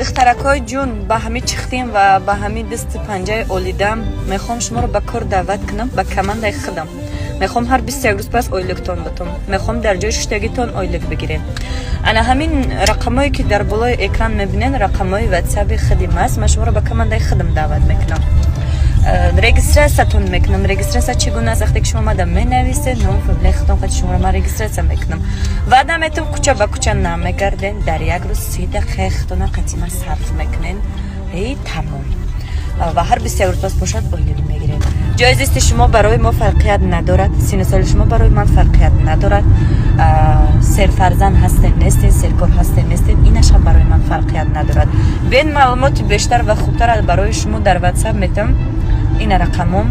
Духтаракҳои ҷун, ба ҳами чихтем ва ба ҳами дасти панҷаи олидам мехоҳам шуморо ба кор даъват кунам, ба командаи худам. Мехоҳам ҳар 21 рӯз пас ойликтон битум. Мехоҳам дар ҷои шуштагитон ойлик бигирем. Ана ҳамин рақамое ки дар болои экран мебинен, рақамҳои ватсаби худим аст. Ман шуморо ба командаи худам даъват мекунам. Регистратсиятон мекунам. Регистратсия чӣ гуна аст? Вақте ки шумо омада менависед ном, фамилияи худтон, қати шуморо ман регистратсия мекунам. Ваъда метум, кӯча ба кӯча намегарден, дар як рӯз 30 дақиқаи худтона қати ман сарф мекунен. Эй, тамом. Ва ҳар 21 рӯз пас бошад ойлик мегиред. Ҷои зисти шумо барои мо фарқият надорад, сину соли шумо барои ман фарқият надорад, серфарзанд ҳастен, нестен, серкор ҳастен, нестен, инаш ҳам барои ман фарқият надорад. Бен маълумоти бештар ва хубтар барои шумо дар ватсап метам. Ина рақамом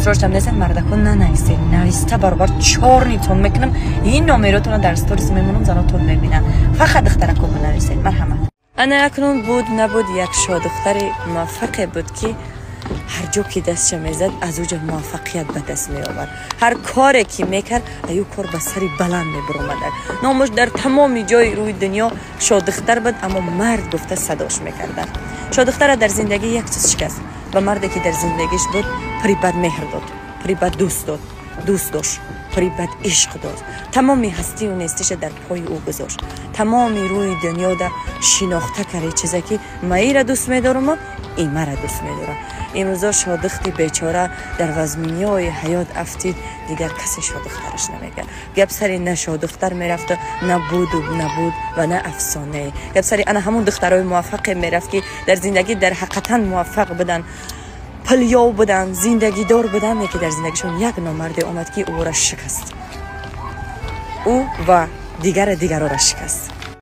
срочно нестен, мардако нанависед, нависта баробар чорнитон мекунам. Ин номеротонро дар сторис мемонам, занотон мебинанд. Фақат духтарако бинависед, марҳамат. Ана акнун буд набуд як шоҳдухтари муваффақе буд, ки ҳар ҷо ки дастша мезад, аз ӯ ҷо муваффақият ба даст меовард. Ҳар коре ки мекард, аю кор ба сари баланд мебуромадад. Номаш дар тамоми ҷои рӯи дунё шоҳдухтар буд, аммо мард гуфта садош мекарданд. Шоҳдухтара дар зиндагӣ як чиз шикаст ва марде ки дар зиндагиш буд, пури бад меҳр дод, пури бад дӯст дод, дӯст дошт, пури бад ишқ дод, тамоми ҳастию нестиша дар пои ӯ гузошт. Тамоми рӯи дунёда шинохта кард чизе ки маира дӯст медорам, имара дӯст медорам. Имрӯзо шодихти бечора дар вазминиҳои ҳаёт афтид, дигар касе шодихтараш намегӯяд. Гап сари на шодихтар мерафту на буду набуд ва на афсонае. Гап сари ана ҳамон духтарои муваффақе мерафт, ки дар зиндагӣ дар ҳақиқатан муваффақ буданд, пулёв буданд, зиндагидор буданд, яке дар зиндагишон як номарде омад, ки ӯро шикаст, ӯ ва дигаре дигарора шикаст.